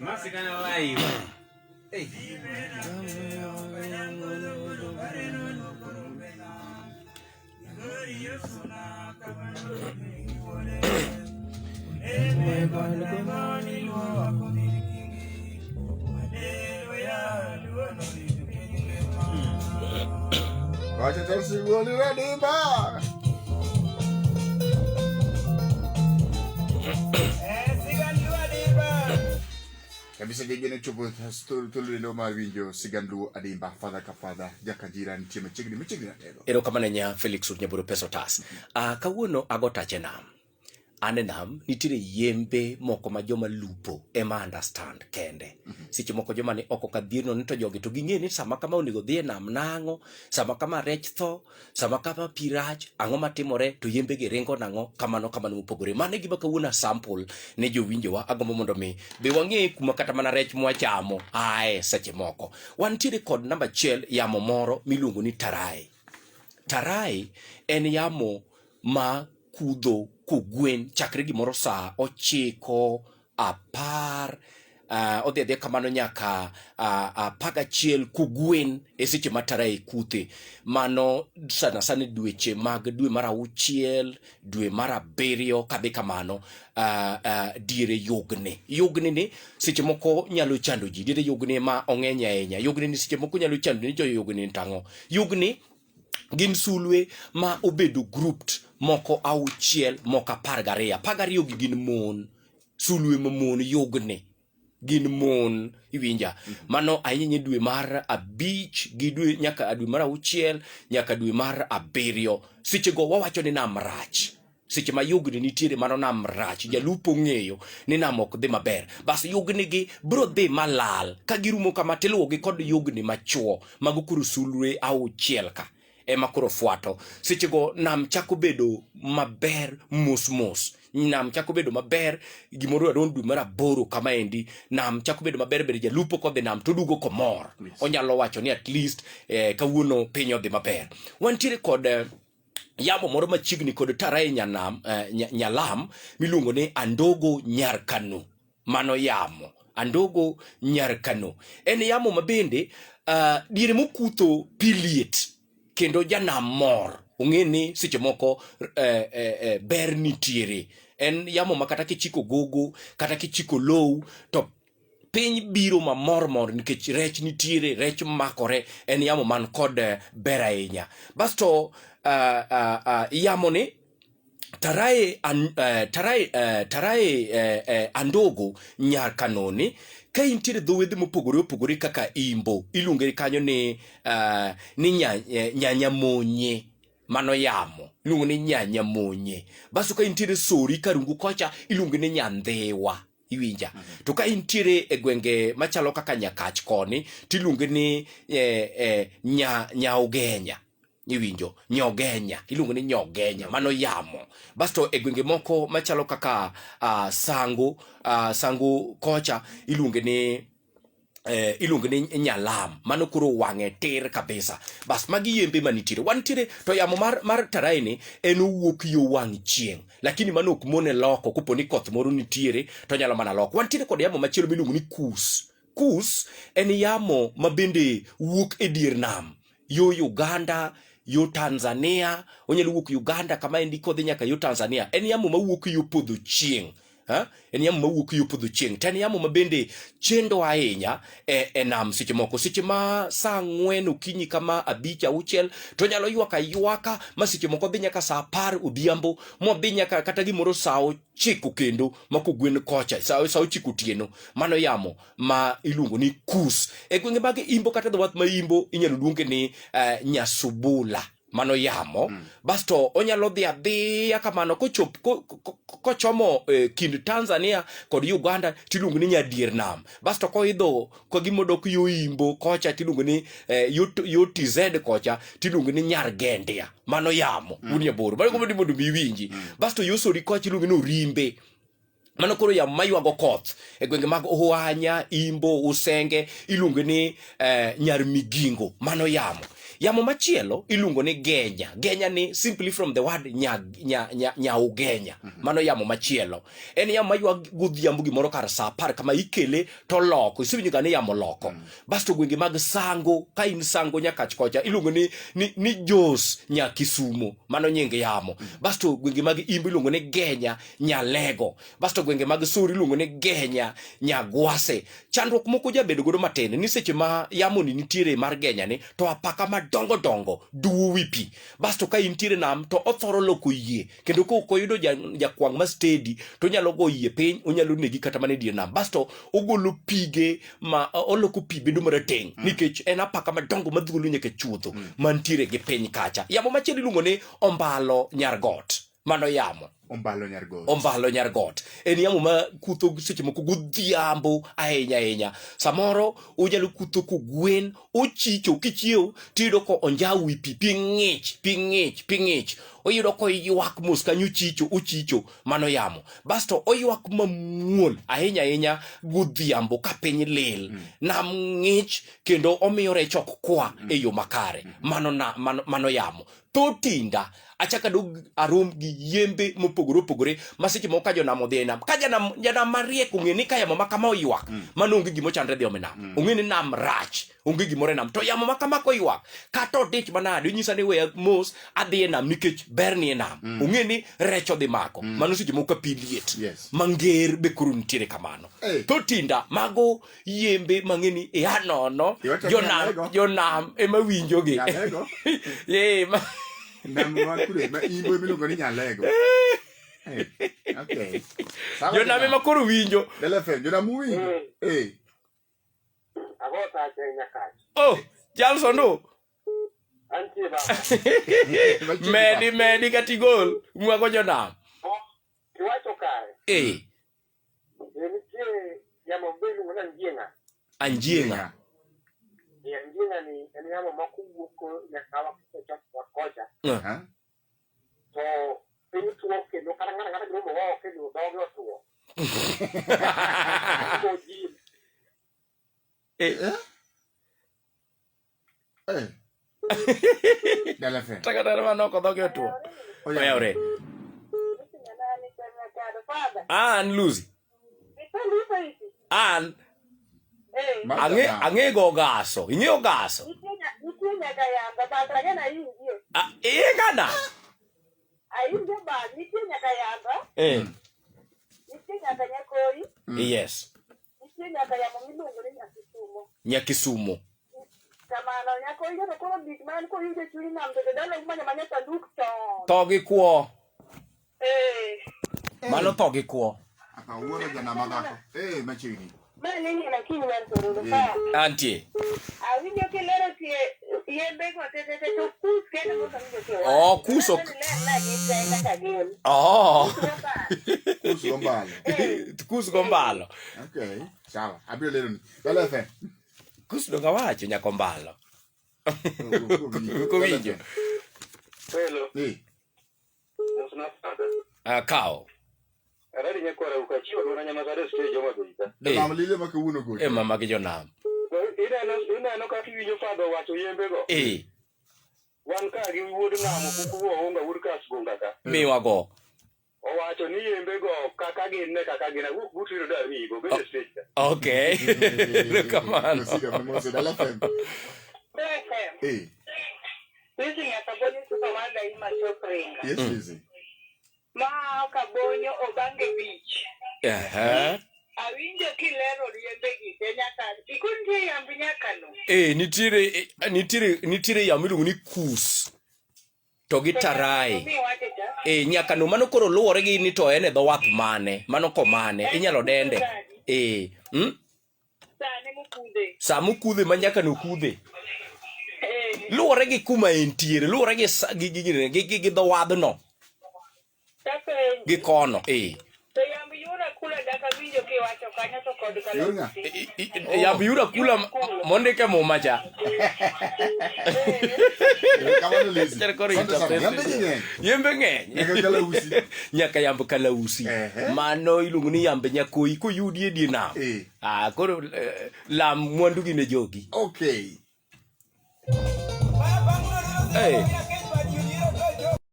Masigana live. Hey. Wacha tusimuone Radimba. Kabisa jegene chopo thuolo mar winjo sigand Luo adimba fadha ka fadha jakajira nitie machiegni machiegni ratego. Erokamano nya Felix Nyaburo Pesa Otas. Kawuono ago tach e nam. An e nam nitiere yembe moko ma joma lupo ema understand kende. Seche moko joma ni oko ka dhier nono to jogi to ging'e ni sama kama onego dhi e nam nang'o, sama kama rech tho, sama kama pi rach, ang'o matimore to yembe gi ringo nang'o, kamano kamano mopogore. Mano e gima kawuono a sample ne jowinjowa agombo mondo mi be wang'e kuma kata mana rech mwachamo ae seche moko. Wantiere kod namba achiel yamo moro miluongo ni tarai. Tarai en yamo ma kudho kogwen chakre gimoro saa 9, 10, odhi adhiya kamano nyaka 11 kogwen e seche ma tarai kuthe. Mano sana sana dweche mag dwe mar 6, dwe mar 7 kadhi kamano, diere yugni. Yugni ni seche moko nyalo chando ji, diere yugni ma ong'eny ahinya. Yugni ni seche moko nyalo chando ni jo yugni ni tang'o. Yugni gin sulwe ma obedo grouped moko 6, moko 12. 12 gi gin mon, sulwe ma mon, yugni gin mon, iwinja? Mano ahinya dwe mar 5 gi dwe nyaka dwe mar 6 nyaka dwe mar 7. Sechego wawacho ni nam rach. Seche ma yugni nitiere mano nam rach, jalupo ong'eyo ni nam ok dhi maber. Bas yugni gi bro dhi malal, ka girumo kama tiluwogi kod yugni machuo, mago koro sulwe 6 ka ema koro fwato. Sechego nam chako bedo maber mos mos. Nam chako bedo maber gimoro around dwe mar 8 kama endi, nam chako bedo maber bende jalupo kodhi nam to oduogo komor. Onyalo wacho ni at least kawuono piny odhi maber. Wantiere kod yamo moro machiegni kod Tarai Nyanam, Nyalam miluongo ni Andogo Nyarkano. Mano yamo Andogo Nyarkano en yamo ma bende diere mokutho pi liet kendo janam mor ong'e ni seche moko ber nitiere. En yamo ma kata kichiko gogo kata kichiko low to piny biro mamor mor nikech rech nitiere, rech makore. En yamo man kod ber ahinya. Basto yamo ni Tarai Andogo Nyarkanoni ka intiere dho wedhe mopogore opogore kaka Imbo, iluonge kanyo ni Nyanyamonye, mano yamo iluongo ni Nyanyamonye. Basto ka intiere Sori Karungu kocha iluonge ni Nyandhiwa, iwinja? To ka intiere e gwenge machalo kaka Nyakach koni tiluonge ni Nyaugenya, iwinjo? Nyogenya, iluongo ni Nyogenya, mano yamo. Basto e gwenge moko machalo kaka Sango, Sango kocha iluonge ni iluongo ni Nyalam, mano koro wang'e tir kabisa. Bas magi yembe manitiere. Wantiere to yamo mar Tarai ni en owuok yo wang' chieng', lakini mano ok mone loko kopo ni koth moro nitiere to nyalo mana loko. Wantiere kod yamo machielo miluongo ni Kus. Kus en yamo ma bende wuok e dier nam yo Uganda, yo Tanzania, onyalo wuok Uganda kama endi kodhi nyaka yo Tanzania. En yamo mawuok yo podho chieng'. Ha? En yamo mawuok yo podho chieng'. To en yamo ma bende chendo ahinya e nam seche moko. Seche ma saa 4 okinyi kama 5, 6 to onyalo ywak aywaka ma seche moko dhi nyaka saa 10 odhiambo, modhi nyaka kata gimoro saa 9 kendo ma kogwen kocha, saa 9 otieno. Mano yamo ma iluongo ni Kus. E gwenge mag Imbo kata dho wath ma Imbo inyalo luonge ni Nyasubula. Mano yamo. Basto onyalo dhi adhiya kamano kochomo kind Tanzania kod Uganda tiluongo ni Nyadier Nam. Basto koidho ka gima odok yo Imbo kocha tiluongo ni yo TZ kocha tiluongo ni Nyargendia. Mano yamo. Un Nyaboro. Mano gombo ni mondo mi iwinji. Basto yo Sori kocha iluongo ni Orimbe. Mano koro yamo maywago koth e gwenge mag Ohuanya, Imbo, Usenge iluongo ni Nyar Migingo. Mano yamo. Yamo machielo iluongo ni genya. Genya ni simply from the word nya, nya, nya, nyaugenya. Mano yamo machielo. En yamo maywak godhiambo gimoro kar saa apar kama ikele to loko. Isewinjo ga ni yamo loko. Basto gwenge mag Sango, ka in Sango Nyakach kocha iluongo ni, ni, ni Jos nya Kisumo. Mano nying yamo. Basto gwenge mag Imbo iluongo ni Genya Nyalego. Basto gwenge mag Suri iluongo ni Genya Nyagwase. Chandruok moko jabedo godo matin ni seche ma yamo ni nitiere mar Genya ni to apaka madongo dongo duwo wi pi. Basto ka intiere nam to othoro loko yie kendo ka ok oyudo jakwang' ma steady to onyalo go yie piny, onyalo negi kata mana e dier nam. Basto ogolo pige ma oloko pi bedo marateng' nikech en apaka madongo madhuolo nyaka e chuodho mantiere gi piny kacha. Yamo machielo iluongo ni ombalo nyargot. Mano yamo. Ombalo nyargot. Ombalo nyargot. En yamo ma kutho seche moko godhiambo ahinya ahinya. Samoro onyalo kutho kogwen, ochicho kichiew tiyudo ko onjaw wi pi, pi ng'ich, pi ng'ich, pi ng'ich. Oyudo koywak mos kanyo ochicho, ochicho, mano yamo. Basto oywak mamuol ahinya ahinya godhiambo ka piny lil. Nam ng'ich kendo omiyo rech ok kwa e yo makare. Mano, na, mano, mano yamo. Tho tinda achak adog arom gi yembe mopogore opogore ma seche moko ka jonam odhi e nam ka janam janam mariek ong'e ni ka yamo ma kama oywak mano onge gima ochandre dhi ome nam ong'e ni nam rach onge gimoro e nam to yamo ma kama koywak kata odich manade onyisa ni weya mos adhi e nam nikech ber ni e nam ong'e ni rech odhi mako mano seche moko ka pi liet Yes. manger be koro nitiere kamano Hey. to tinda mago yembe mang'e ni ia nono Iwacho ni jonam Nyalego. jonam ema winjogi Nyalego. Eh, ma- Nam ma kure ma imbo miluongo ni Nyalego. Eh, okay. Sawa jonam ema koro winjo Dala FM, jonam uwinjo. Eh. Ago tache nyakach. oh Jalson do Antie baba. Machiegni medi medi kata igol mwago jonam Iwacho kare. eh Nitie yamo be iluongo ni anjieng'a. anjieng'a E anjieng'a ni en yamo ma kowuok nyaka wachopo kocha Ha? to piny tuo kendo kata ng'ato ang'ata biro mogo kendo dhoge otuo. To ji eh Eh? Eh. Dala FM. takataka manoko dhoge otuo oyawre an Lucy an ang'e ang'e go gaso ing'eyo gaso Nitie nyaka yamba but ang'e na ingie. Ah, ingana Awinjo ba nitie nyaka yamba, eh nitie nyaka nyakoi, yes nitie nyaka yamo miluongo ni nyakisumo. nyakisumo Kamano nyakoi to koro gik ma en koyudo e chuny nam to jodala umanyo manya sanduk chon. tho gi kwo Eh, mano tho gi kwo Akawuoro janam dhako. Eh, machiegni. ma ne ng'ina kiny mar tororo ka. antie Awinjo kilero tie yembe go te te te to kus kende mok awinjo kiwacho. Oh, kus ok- Ler na gi te kaka gin. oh Kus gombalo. kus gombalo Okay. Sawa. Abiro lero ni. Dala FM. kus donga wacho nyaka ombalo Kowinjo. Kowinjo. Hello. Eh. Mosna father. Ah, kawo Aradi nyakwara ukachiwa dwona nyamasare stage Homa Bay ka. eh Jonam lile ma kawuono gocho. eh mama gi jonam Ineno ineno kaka iwinjo father owacho yembego. eh Wan ka gi wuod namo kuku ounga wuod kasgunga ka. miwago Owacho ni yembego kaka gin ne kaka gin awuok but yudo damigo bende stage ka. okay erokamano Sida mose Dala FM. FM. Eh. Lizzy Nyakabonyo superwaga ima chop ringa. Yes, Lizzy. Ma Kabonyo Obange Beach. Ehe. Awinjo kilero riembegi te nyaka ikun nitie yamb nyakano. Eh, nitiere eh, nitiere nitiere yamo miluongo ni kus to gi tarai Mi wacho cha. e nyakano mano koro luwore gi ni to en e dho wath mane mano komane inyalo dende e Sani mokudhe. sama okudhe ma nyakano kudhe Eh, luwore gi kuma entiere luwore gi sa- gi gi gi gi, gi, gi dho wadhno tapenji. gi kono e To yamb yura kula dak awinjo kiwacho kanyo to kod Yor ng'a? kalausi. yamb yura kula mondike muma cha Kamano Lizzy. Chal koro Asante sana. interpret. Yambe ji ng'eny. yembe ng'eny Nyaka kalausi. nyaka yamb kalausi Ehe. mano iluongo ni yamb nyakoyi koyudi e die nam Eh. ah, koro eh, lam mwandu gi ne jogi Okay. Baba Hey.